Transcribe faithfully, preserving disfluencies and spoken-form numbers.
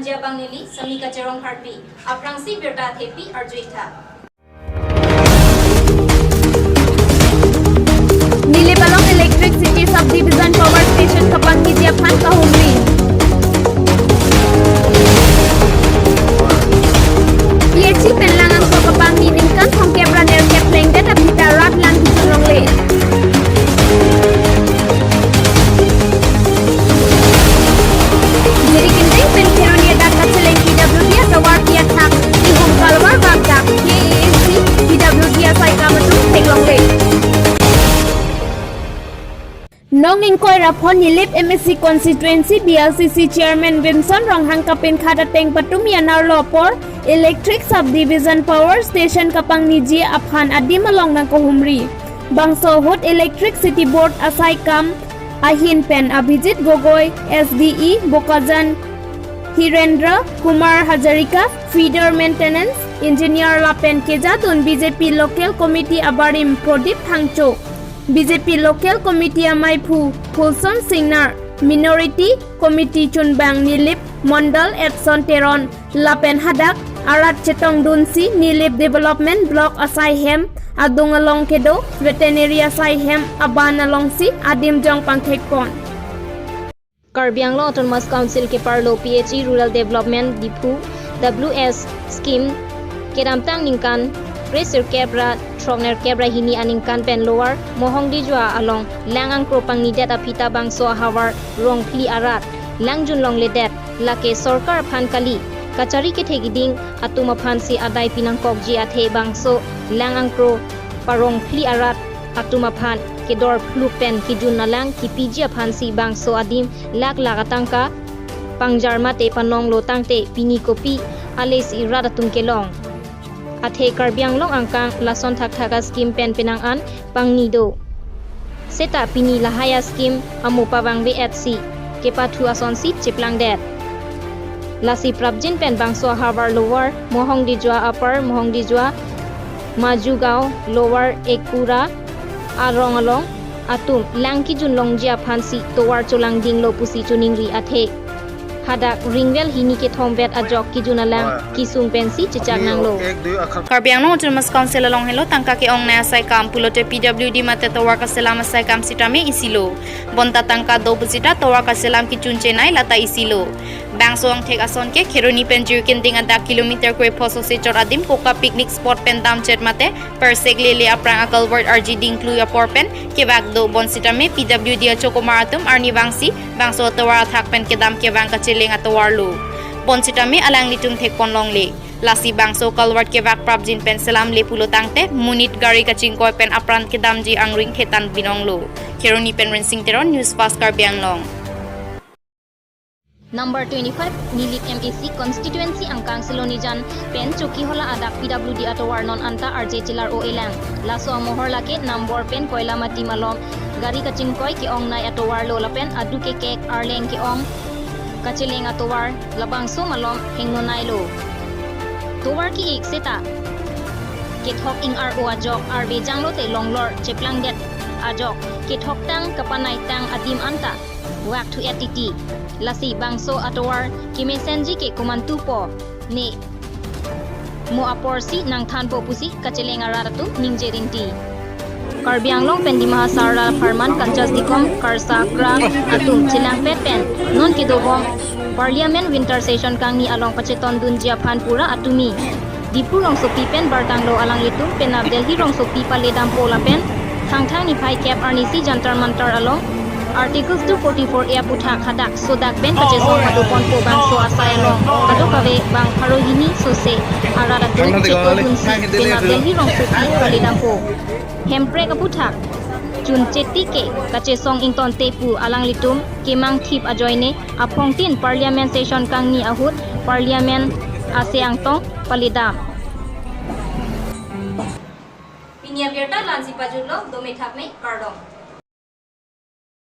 Jabang neli Samika Cherong Kharpi, aphrangsi birta thepi arjuitha. Nilip along Electricity Subdivision Power Station kapangniji aphan kahumri. P H E pen lang angkro kapangni ningkan thomkep ra nerkep plengdet aphi ta rat lang kejun longle. Jirikindeng pen Kheroni adak kacheleng P W D atovar pi athak ihum kalvar bangka K A A C P W D asaikam atum theklongle. Nong ingkoi ra pho Nilip M A C constituency B L C C chairman Vinson Ronghang kapinkhat ateng patum yanar lo apor Electric Subdivision Power Station kapangniji aphan adim along nangkahumri. Bangso ahut Electricity Board asaikam ahin pen Abhijit Gogoi, S D E, Bokajan Hirendra Kumar Hazarika, Feeder Maintenance Engineer lapen kejadun B J P Local Committee abarim Prodip Phangcho, B J P Local Committee amaiphu Phulson Singnar, Minority Committee chunbang Nilip Mondal Edson Teron, lapen hadak arat chetongdunsi Nilip Development Block asaihem adung along kedo veterinary asaihem aban alongsi adim jong pangthekpon. Karbi Anglong Autonomous Council keparlo P H E Rural Development Diphu W S scheme kedamtang ningkan kresirkep ra throknerkep ra hini aningkan pen Lower Mohongdijua along lang angkro pangnidet aphi ta bangso ahavar rongphli arat lang junlongledet, lake sorkar aphan kali, kachari kethe kiding atum aphansi adai pinangkokji athe bangso lang angkro parongphli arat atum aphan kedor phluk pen kejun alang kipiji aphansi bangso adim lakh lakh atangka pangjar mate panonglo tangte pini kopi alesi rat atum kelong. Athe Karbi Anglong angkang lason thakthak a-scheme pen penang an pangni do. Seta pini lahai a-scheme amo pavangve-etsi kepathu asonsi cheplangdet. Lasi prapjin pen bangso ahavar Lower Mohongdijua, Upper Mohongdijua, Majugaon, Lower Ekura arong along atum lang kejun longji aphansi tovar cholangdinglo pusi choningri athe hadak ringvel hini kethom vet ajok kejun alang kesung pensi chechak nanglo. Karbi Anglong Autonomous Council along helo tangka ke-ongnei asaikam pulote P W D mate tovar kaselam asaikam sitame isilo. Bonta tangka do pusita tovar kaselam kechun chenei lata isilo. Bangso angthek ason ke Kheroni pen Jirikindeng adak kilometer krepho sose chot adim Koka picnic spot pen damchet mate persek lele aphrang a-culvert arji dingklui apor pen kevak do, bonsitame P W D achokomar atum arnivangsi bangso atovar athak pen kedam kevang kacheleng atovar lo. Bonsitame alanglitum thekpon longle. Lasi bangso culvert kevak prapjin pen selamle pulo tangte monit gari kachingkoi pen apran kedamji angring thetan binong lo. Kheroni pen Rensing Teron, News Fast Karbi Anglong. Number twenty-five Nilip M A C constituency angkang Silonijan pen Chokihola adak P W D atovar non anta arje chelar-o-elang. Laso amohor lake Nambor pen Koilamati malom gari kachingkoi ke-ongnei atovar lo lapen adu kekek arleng ke-ong kacheleng atovar labangso malom hengnonei lo. Tovar ki-ik seta kethok ing-ar-o ajok arve janglote longlor cheplangdet ajok kethoktang kapanaitang adim anta vak thu-et titi. Lasi bangso atovar kemesenji ke komantupo ne mo aporsi nangthanpo pusi kacheleng arat atum ningje rinti. Karbi Anglong pen Dima Hasao arlo apharman Kanchas Dikom Karsa Kra atum chelangpet pen non kedobom Parliament Winter Session kangni along pachetondunji aphan pura atumi Diphu rongsopi pen bartanglo. Alanglitum penap Delhi rongsopi paledampo lapen Thangthang niphai kep arnisi Jantar Mantar along Articles two forty-four A aphuthak hadak sodak pen kachesong padoponpo. Bangso asai along kadokave bang pharo hini sose arat atum chetondunsi penap Delhi rongsopi paledampo. Hemprek aphuthak chun chetike kachesong ingtonte pu alanglitum kemangthip ajoine aphongtin Parliament Session kangni ahut Parliament ase angtong paledam. Pini abirta la-ansi pajutlo, dome thakme, kardom.